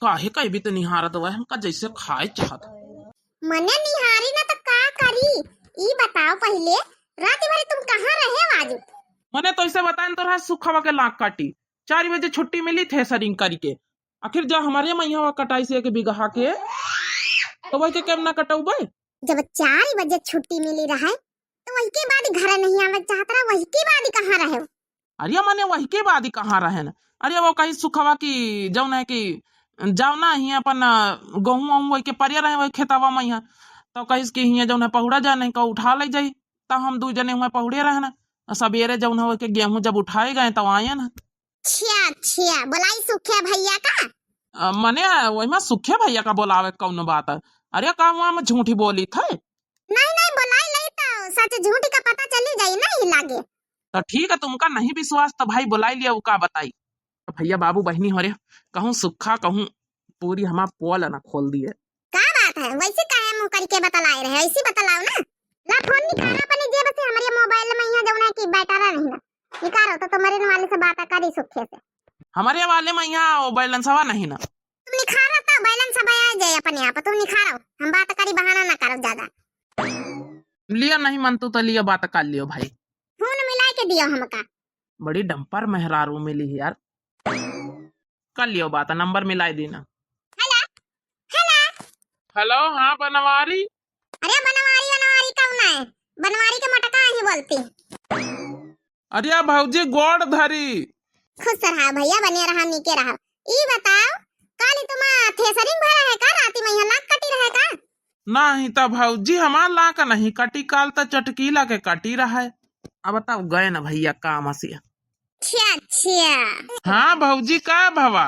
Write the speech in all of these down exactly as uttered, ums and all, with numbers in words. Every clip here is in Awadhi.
काहे कहीं भी तो निहारत हुआ हमका, जैसे खाए चाहत। मने निहारी ना तो का करी? ई बताओ पहिले, रात भर तुम कहाँ रहे आज? मने तो ऐसे बताएं, तो रहा सुखवा के लाख काटी, चार बजे छुट्टी मिली थ्रेसरिंग करी के। आखिर जा हमारे मइहाँ कटाई से एक बीघा के, तो वही के केम ना कटौबे? जब चार बजे छुट्टी मिली रहे, तो वही के बाद घर नहीं आवे चाहत रहा, वही के बाद कहाँ रहे? अरे मने वही के बाद कहाँ रहे न? अरे वो कही सुखवा की जौन है कि जाओ ना हियाँ अपन, अ, गहूँ वहूँ वही के परिया रहे वही खेतवा मइहाँ, तो कहिस कि हियाँ जौन है पहुड़ा जाए नहीं का उठा ले जाई, तो हम दू जने हुआ पहुड़े रहे ना। सबेरे जौन है वही के गेहूँ जब उठाए गए तो आए ना। छिया, छिया, बोलाई सुखे भइया का? अ, मने, अ, वही में सुखे भइया का बोलावे कौनो बात है? अरे, का हुआ हम झूठी बोली थे? नहीं, नहीं, बोलाई लई तो सच झूठ का पता चली जाई ना ही लागे। तो ठीक है, तुमका नहीं विश्वास तो भाई बोलाई लिया, वो का बताई। तो भइया बाबू बहिनी हो रे, कहूँ सुखा, कहूँ पूरी हमार पोल ना खोल दिए। का बात है, वैसे काहे मुँह करके बतलाए रहे, ऐसी बतलाओ ना। ला फोन निकाला अपने जेब से, हमारे मोबाइल मइहाँ जौन है कि बैटरा नहीं ना। निकालो तो तुम्हारे वाले से बात करी सुखे से। हमारे वाले मइहाँ वो बैलेंसवा नहीं ना। तुम निखारो तो बैलेंस सब आ जाए अपने आप, तुम निखारो, हम बात करी, बहाना ना करो ज्यादा। लियो नहीं मन तू तो लियो, बात कर लियो भाई। फोन मिला के दियो हमका। बड़ी डंपर मेहरारू मिली है यार। कर लियो बात, नंबर मिलाई दी ना। हेलो, हेलो। हेलो, हाँ बनवारी। अरे बनवारी, बनवारी कौन है? बनवारी के मोटका ही बोलती। अरे भौजी गोड़ धरी। खुश रहा भइया, बने रहा, नीके रहा। ई बताओ, काली तुम थ्रेसरिंग भरा है का? राती मइहाँ लाख कटी रहे का? नहीं त भौजी, हमार लाख नहीं कटी, काल त चटकीला के कटी रहे। अब बताओ, गए न भइया काम से। अच्छा, अच्छा। हाँ भौजी, का भवा?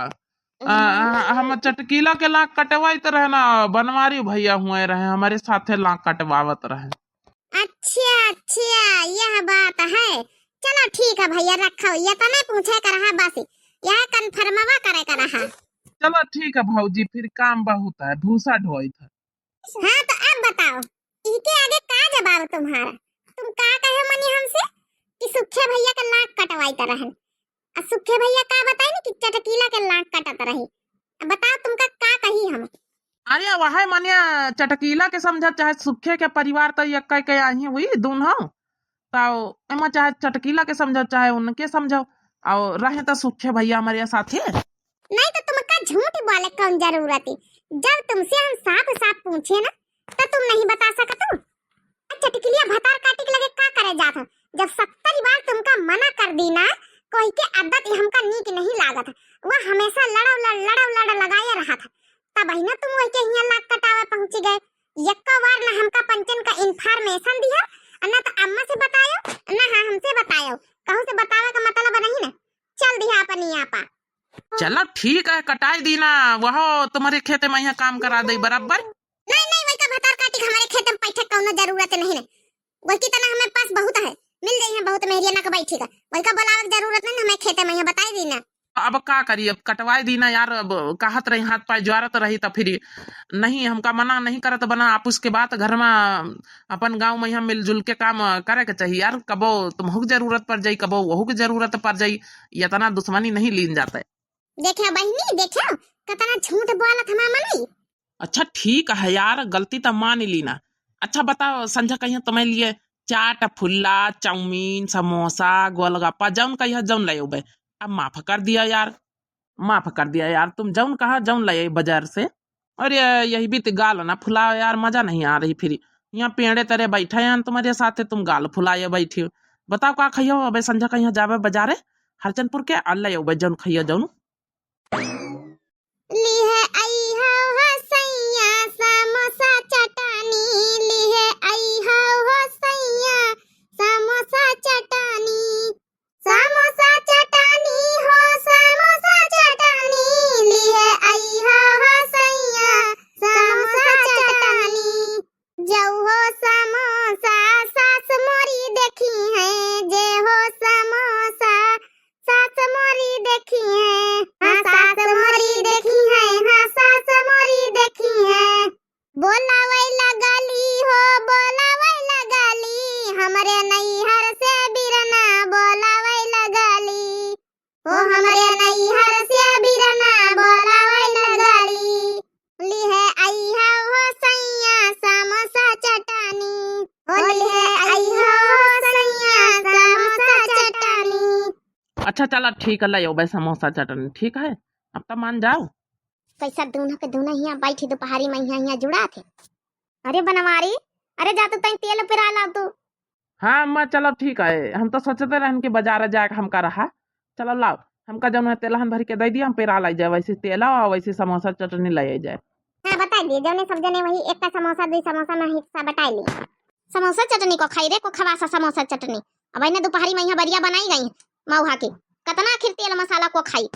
आ, आ, हम चटकीला के लाख कटवाइत रहे ना, बनवारी भइया हुए रहे, हमारे साथे लाख कटवावत रहे। अच्छा, अच्छा, यह बात है। चलो ठीक है भइया, रखो, ये तने पूछे का रहा बस, यह कन्फर्मवा करे का रहा। चलो ठीक है भौजी, फिर काम बहुत है, भूसा ढोइत है। हाँ, तो अब बताओ, इनके आगे का जवाब तुम्हारा? तुम का कहे मनी हमसे कि सुखे भइया के लाख कटवाइत रहन, आ सुखे भइया का बताई ना कि चटकीला के लाख कटत रही। अब बताओ, तुमका का कही हम? अरे वह मनिया, चटकीला के समझत चाहे सुखे के परिवार तो यक्का के आही हुई दून हो, तो एमा चाहे चटकीला के समझो, चाहे उनके समझो, और रहे तो सुखे भइया हमारे साथे। नहीं तो तुमका झूठ बोले कौन जरूरत है? जब तुमसे हम साफ साफ पूछे ना, तो तुम नहीं बता सकत हो। आ चटकिलिया भतार काटी के लगे का करे जात हो? जब सत्तर बार तुमका मना कर दी ना, कोई के आदत ये हमका नीक नहीं लागत। वह हमेशा लड़व लड़, लड़व लड़ लगाए रहत है। तब ही ना तुम वही के हियाँ लाख कटावे पहुँची गए। यक्को बार ना हमका पंचन का information दिया, और ना तो अम्मा से बतायो, ना हाँ हमसे बतायो। कहूँ से बतावे का मतलब नहीं ना। चल दिया अपनी आपा। चलो ठीक है, कटाई दी ना, वह तुम्हारे खेते में यहाँ काम करा दे बराबर। नहीं, नहीं, वही का भतार काटी के हमारे खेते में बैठे कौनो जरूरत नहीं ना। वही की तना हमें पास बहुत है, मिल जाई है बहुत मेहरिया ना के बैठी का। वही का बोलावे के जरूरत नहीं ना, हमें खेते में यहाँ बताई दी ना। अब का करी, अब कटवाई दी ना यार, अब कहत रही हाथ पाए ज्वारत रही त फिर नहीं, हमका मना नहीं करत बना। आप उसके बात घर में अपन गाँव में यहाँ मिलजुल के काम करे के चाहिए यार। कबो तुमहू के जरूरत पड़ जाई, कबो वहू के जरूरत पड़ जाई, इतना दुश्मनी नहीं लीन जाता है। देखा बहिनी, देखा, कतना झूठ बोलत हमा मनई। अच्छा ठीक है यार, गलती त मान ली ना। अच्छा बताओ, संझा कहिया तुम्हें लिए चाट, फुल्ला, चाउमीन, समोसा, गोलगप्पा, जौन कहिया जौन ले अउबे। अब माफ कर दिया यार, माफ कर दिया यार, तुम जौन कहा जौन ले आई बाजार से। अरे यही बीत गाल ना फुलाओ यार, मजा नहीं आ रही फिर। यहाँ पेड़े तरे बैठे हैं तुम्हारे साथे, तुम गाल फुलाए बैठी हो। बताओ का खाइयो, अबे संझा कहिया जाबे बाजारे हरचंदपुर के, आ ले अउबे जौन खाइयो जौन। लिहे अइहो हो सैया समोसा चटनी, लिहे अइहो हो सैया समोसा चटनी। समोसा चटनी हो, समोसा चटनी, लिहे अइहो हो सैया समोसा चटनी। जौ हो समोसा सास मोरी देखी है, जे हो समोसा सास मोरी देखी है। हाँ, सास अच्छा चला ठीक है, ले अउबे समोसा चटनी, ठीक है, अब तो मान जाओ। कैसा दूनो के दूनो हियाँ बैठी दुपहरी में हियाँ हियाँ जुड़ा थे। अरे बनवारी, अरे जा तू तई तेल पेरा लाव तू। हाँ अम्मा, चलो ठीक है, हम तो सोचते रहन कि बाजार जाए के हमका रहा। चलो लाव, हमका जौन है तेलहन भर के दे दिया, हम पेरा लाई जाए, वैसे तेला और वैसे समोसा चटनी ले जाए। हाँ बताई दिए, जौने सब जने वही एक का समोसा, दो समोसा में हिस्सा बटाई ली। समोसा चटनी को खाई रे, को खवासा समोसा चटनी। अब इन्हें दुपहरी में यहाँ बरिया बनाई गई मऊहा की, कतना आखिर तेल मसाला को खाई।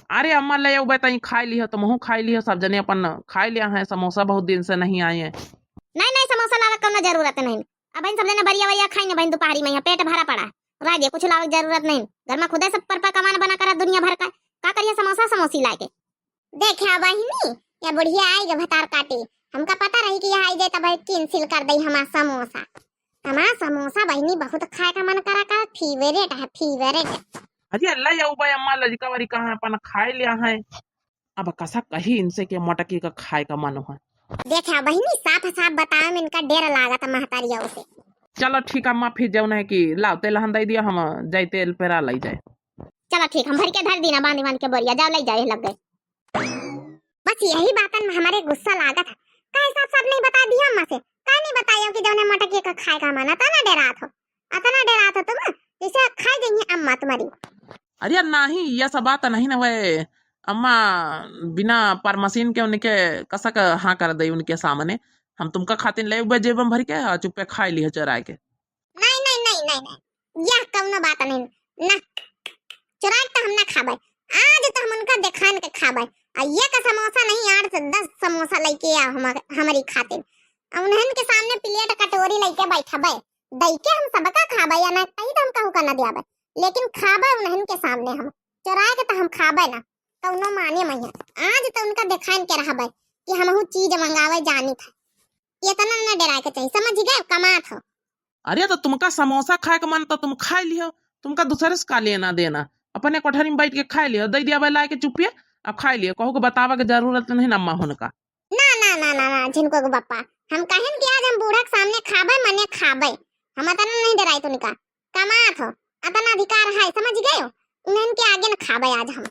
अरे अम्मा, ले अउबे तई खाई लिहो, तुमहू खाई लिहो, सब जने अपन खाई लिया है। समोसा बहुत दिन से नहीं आए हैं। नहीं नहीं, समोसा लावे कौनो जरूरत नहीं। अब इन सब जने बरिया वरिया खाई ना बहन, दुपहरी में यहाँ पेट भरा पड़ा। राजे कुछ लावे के जरूरत नहीं, घर में खुदे सब परपा कमान बना करा दुनिया भर का। का करिए समोसा समोसी लाके। देखा बहिनी, या बुढ़िया आई गे भतार काटी, हमका पता रही कि यह आई जाए तब कैंसिल कर दई हमार समोसा। हमार समोसा बहिनी बहुत खाए का मन करा का, फेवरेट है, फेवरेट। अरे अल्लाह या उबा अम्मा लजिका वाली कहाँ अपन खाए लिया है। अब कसा कही इनसे के मोटकी का खाए का मन हो। देखा बहिनी, साफ साफ बतावे में इनका डेर लागत महतारिया से। चलो ठीक अम्मा, फिर जौन है कि लाओ तेलहन दे दिया, हम जाए तेल पेरा लाई जाए। चलो ठीक, हम भर के धर दीना, बांध बांध के बोरिया, जाओ लाई जाए लग गए। बस यही बातन में हमारे गुस्सा लागत है। काहे साफ साफ नहीं बता दिया अम्मा से? काहे नहीं बतायो कि जौने मोटकी का खाए का मन, अतना डेरात हो, अतना डेरात हो तुम, जैसे खाए देंगे अम्मा तुम्हारी। अरे यार, नहीं, यह सब बात नहीं ना वे अम्मा, बिना परमसीन के उनके कसक हाँ कर दे उनके सामने। हम तुमका खातिन ले उबे जेबम भर के, हाँ, चुप्पे खाए लिहे चोराए के। नहीं, नहीं, नहीं, नहीं, नहीं, यह कौनो बात नहीं, ना, चुराए तो हम ना खाबे, आज तो हम उनका देखान के खाबे। आ ये का समोसा नहीं, आठ से दस समोसा लेके आ हम, हमारी खातिर। आ उन्हन के सामने प्लेट कटोरी लेके बैठबे, दई के हम सबका खाबे, या ना कहीं तो हम कहू का ना दियाबे, लेकिन खाबे उन्हन के सामने हम, चुराए के तो हम खाबे ना, कौनो माने मैया। आज तो उनका देखान के रहबे कि हमहू चीज मंगावे जानी था। इतना ना डराए के चाहिए, समझ गए, कमात हो। अरे तो तुमका समोसा खाए के मन तो तुम खाए लियो, तुमका दूसरे से का लेना देना, अपने कोठरी में बैठ के खाए लियो, दे दिया भाई लाए के चुपिए, अब खाए लियो, कहू के बतावे के जरूरत नहीं ना अम्मा होन का। ना ना ना ना ना, झिनको के बप्पा, हम कहन कि आज हम बूढ़ा के सामने खाबे मने खाबे, हम अतना नहीं डराई तुनिका, कमात हो, अतना अधिकार है, समझ गए हो, उन्हन के आगे न खाबे आज हम।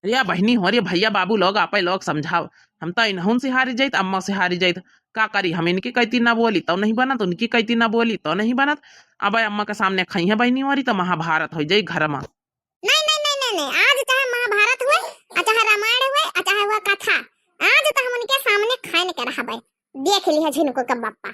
अरे बहिनी हो, अरे भैया बाबू लोग, आपे लोग समझाओ, हम तो इनहुन से हारी जाइत, अम्मा से हारी जाइत, का करी, हम इनकी कहती ना बोली तो नहीं बनत, उनकी कहती ना बोली तो नहीं बनत। अब अम्मा के सामने खाई है बहिनी हो रही तो महाभारत हो जाई घर में। नहीं नहीं नहीं नहीं नहीं, आज चाहे महाभारत हुए, आ चाहे रामायण हुए, आ चाहे हुआ कथा, आज तो हम उनके सामने खान के रहबे, देख लिया झिनको के बप्पा।